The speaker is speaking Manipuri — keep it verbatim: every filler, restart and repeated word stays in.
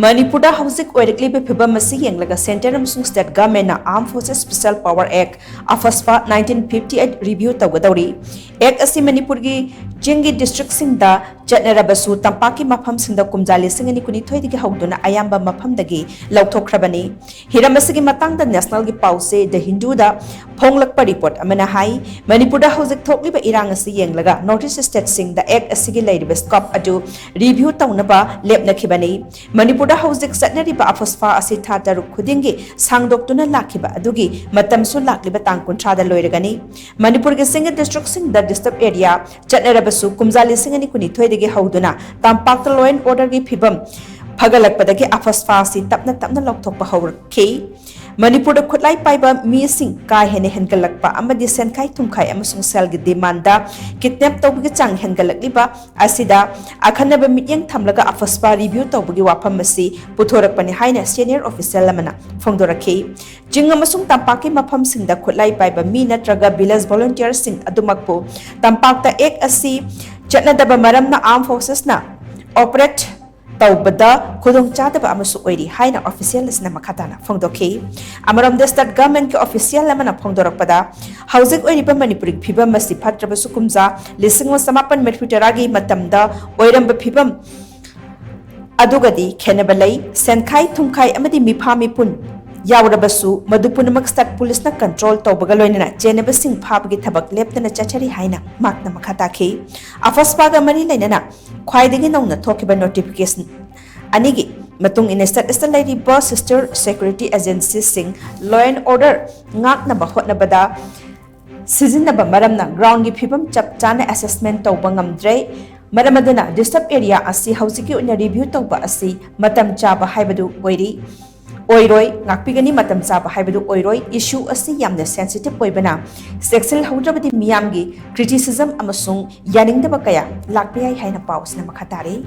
ꯃꯅꯤꯄꯨꯔꯗ ꯍꯧꯖꯤꯛ ꯑꯣꯏꯔꯛꯂꯤꯕ ꯐꯤꯕꯝ ꯑꯁꯤ ꯌꯦꯡꯂꯒ Centre ꯑꯃꯁꯨꯡ State Governmentꯅ Armed Forces Special Power Act, AFSPA nineteen fifty eight review ꯇꯧꯒꯗꯧꯔꯤ꯫ Act ꯑꯁꯤ ꯃꯅꯤꯄꯨꯔꯒꯤ ꯆꯤꯡꯒꯤ districtꯁꯤꯡꯗ ꯆꯠꯅꯔꯕꯁꯨ, ꯇꯝꯄꯥꯛꯀꯤ ꯃꯐꯝꯁꯤꯡꯗ ꯀꯨꯝꯖꯥ ꯂꯤꯁꯤꯡ ꯑꯅꯤ ꯀꯨꯟꯅꯤꯊꯣꯏꯗꯒꯤ ꯍꯧꯗꯨꯅ ꯑꯌꯥꯝꯕ ꯃꯐꯝꯗꯒꯤ ꯂꯧꯊꯣꯛꯈ꯭ꯔꯕꯅꯤ꯫ ꯍꯤꯔꯝ ꯑꯁꯤꯒꯤ ꯃꯇꯥꯡꯗ Nationalꯒꯤ ꯄꯥꯎꯆꯦ The Hinduꯗ ꯐꯣꯡꯂꯛꯄ report ꯑꯃꯅ ꯍꯥꯏ, ꯃꯅꯤꯄꯨꯔꯗ ꯍꯧꯖꯤꯛ ꯊꯣꯛꯂꯤꯕ ꯏꯔꯥꯡ ꯑꯁꯤ ꯌꯦꯡꯂꯒ North East stateꯁꯤꯡꯗ Act ꯑꯁꯤꯒꯤ ꯂꯩꯔꯤꯕ scope ꯑꯗꯨ review ꯇꯧꯅꯕ ꯂꯦꯞꯅꯈꯤꯕꯅꯤ꯫ ꯃꯅꯤꯄꯨꯔꯗ ꯍꯧꯖꯤꯛ ꯆꯠꯅꯔꯤꯕ AFSPA ꯑꯁꯤ ꯊꯥ ꯇꯔꯨꯛ ꯈꯨꯗꯤꯡꯒꯤ ꯁꯥꯡꯗꯣꯛꯇꯨꯅ ꯂꯥꯛꯈꯤꯕ ꯑꯗꯨꯒꯤ ꯃꯇꯝꯁꯨ ꯂꯥꯛꯂꯤꯕ ꯇꯥꯡ ꯀꯨꯟꯊ꯭ꯔꯥꯗ ꯂꯣꯏꯔꯒꯅꯤ꯫ ꯃꯅꯤꯄꯨꯔꯒꯤ ꯆꯤꯡꯒꯤ districtꯁꯤꯡꯗ disturb area ꯆꯠꯅꯔꯕꯁꯨ, ꯀꯨꯝꯖꯥ ꯂꯤꯁꯤꯡ ꯑꯅꯤ ꯀꯨꯟꯅꯤꯊꯣꯏꯗꯒꯤ ꯍꯧꯗꯨꯅ ꯇꯝꯄꯥꯛꯇ law and orderꯒꯤ ꯐꯤꯕꯝ ꯐꯒꯠꯂꯛꯄꯗꯒꯤ AFSPA ꯑꯁꯤ ꯇꯞꯅ ꯇꯞꯅ ꯂꯧꯊꯣꯛꯄ ꯍꯧꯔꯛꯈꯤ꯫ ꯃꯅꯤꯄꯨꯔꯗ ꯈꯨꯠꯂꯥꯏ ꯄꯥꯏꯕ ꯃꯤꯁꯤꯡ ꯀꯥ ꯍꯦꯟꯅ ꯍꯦꯟꯒꯠꯂꯛꯄ ꯑꯃꯗꯤ ꯁꯦꯟꯈꯥꯏ ꯊꯨꯝꯈꯥꯏ ꯑꯃꯁꯨꯡ ꯁꯦꯜꯒꯤ demandꯗ kidnap ꯇꯧꯕꯒꯤ ꯆꯥꯡ ꯍꯦꯟꯒꯠꯂꯛꯂꯤꯕ ꯑꯁꯤꯗ ꯑꯈꯟꯅꯕ ꯃꯤꯠꯌꯦꯡ ꯊꯝꯂꯒ AFSPA review ꯇꯧꯕꯒꯤ ꯋꯥꯐꯝ ꯑꯁꯤ ꯄꯨꯊꯣꯔꯛꯄꯅꯤ ꯍꯥꯏꯅ senior official ꯑꯃꯅ ꯐꯣꯡꯗꯣꯔꯛꯈꯤ꯫ ꯆꯤꯡ ꯑꯃꯁꯨꯡ ꯇꯝꯄꯥꯛꯀꯤ ꯃꯐꯝꯁꯤꯡꯗ ꯈꯨꯠꯂꯥꯏ ꯄꯥꯏꯕ ꯃꯤ ꯅꯠꯇ꯭ꯔꯒ village volunteerꯁꯤꯡ ꯑꯗꯨꯃꯛꯄꯨ ꯇꯝꯄꯥꯛꯇ Act ꯑꯁꯤ ꯆꯠꯅꯗꯕ ꯃꯔꯝꯅ Armed Forcesꯅ operate ꯇꯧꯕꯗ ꯈꯨꯗꯣꯡꯆꯥꯗꯕ ꯑꯃꯁꯨ ꯑꯣꯏꯔꯤ ꯍꯥꯏꯅ official ꯑꯁꯤꯅ ꯃꯈꯥ ꯇꯥꯅ ꯐꯣꯡꯗꯣꯛꯈꯤ꯫ ꯑꯃꯔꯣꯝꯗ, State Governmentꯀꯤ official ꯑꯃꯅ ꯐꯣꯡꯗꯣꯔꯛꯄꯗ, ꯍꯧꯖꯤꯛ ꯑꯣꯏꯔꯤꯕ ꯃꯅꯤꯄꯨꯔꯒꯤ ꯐꯤꯕꯝ ꯑꯁꯤ ꯐꯠꯇ꯭ꯔꯕꯁꯨ, ꯀꯨꯝꯖꯥ ꯂꯤꯁꯤꯡ ꯑꯃ ꯆꯃꯥꯄꯟ ꯃꯔꯤꯐꯨ ꯇꯔꯥꯒꯤ ꯃꯇꯝꯗ ꯑꯣꯏꯔꯝꯕ ꯐꯤꯕꯝ ꯑꯗꯨꯒꯗꯤ ꯈꯦꯟꯅꯕ ꯂꯩ꯫ ꯁꯦꯟꯈꯥꯏ ꯊꯨꯝꯈꯥꯏ ꯑꯃꯗꯤ ꯃꯤꯐꯥ ꯃꯤꯄꯨꯟ ꯌꯥꯎꯔꯕꯁꯨ, ꯃꯗꯨ ꯄꯨꯝꯅꯃꯛ State Policeꯅ control ꯇꯧꯕꯒ ꯂꯣꯏꯅꯅ ꯆꯦꯟꯅꯕꯁꯤꯡ ꯐꯥꯕꯒꯤ ꯊꯕꯛ ꯂꯦꯞꯇꯅ ꯆꯠꯊꯔꯤ ꯍꯥꯏꯅ ꯃꯍꯥꯛꯅ ꯃꯈꯥ ꯇꯥꯈꯤ꯫ AFSPAꯒ ꯃꯔꯤ ꯂꯩꯅꯅ ꯈ꯭ꯋꯥꯏꯗꯒꯤ ꯅꯧꯅ ꯊꯣꯛꯈꯤꯕ notification ꯑꯅꯤꯒꯤ ꯃꯇꯨꯡ ꯏꯟꯅ, state ꯑꯁꯤꯗ ꯂꯩꯔꯤꯕ sister security agencyꯁꯤꯡ law and order ꯉꯥꯛꯅꯕ ꯍꯣꯠꯅꯕꯗ ꯁꯤꯖꯤꯟꯅꯕ ꯃꯔꯝꯅ groundꯒꯤ ꯐꯤꯕꯝ ꯆꯞ ꯆꯥꯅ assessment ꯇꯧꯕ ꯉꯝꯗ꯭ꯔꯦ꯫ ꯃꯔꯝ ꯑꯗꯨꯅ, disturb area ꯑꯁꯤ ꯍꯧꯖꯤꯛꯀꯤ ꯑꯣꯏꯅ review ꯇꯧꯕ ꯑꯁꯤ ꯃꯇꯝ ꯆꯥꯕ ꯍꯥꯏꯕꯗꯨ ꯑꯣꯏꯔꯤ, ꯑꯣꯏꯔꯣꯏ, ꯉꯥꯛꯄꯤꯒꯅꯤ, ꯃꯇꯝ ꯆꯥꯕ ꯍꯥꯏꯕꯗꯨ ꯑꯣꯏꯔꯣꯏ꯫ Issue ꯑꯁꯤ ꯌꯥꯝꯅ sensitive ꯑꯣꯏꯕꯅ, ꯆꯦꯛꯁꯤꯜꯍꯧꯗ꯭ꯔꯕꯗꯤ ꯃꯤꯌꯥꯝꯒꯤ criticism ꯑꯃꯁꯨꯡ ꯌꯥꯅꯤꯡꯗꯕ ꯀꯌꯥ ꯂꯥꯛꯄ ꯌꯥꯏ ꯍꯥꯏꯅ ꯄꯥꯎ ꯑꯁꯤꯅ ꯃꯈꯥ ꯇꯥꯔꯤ꯫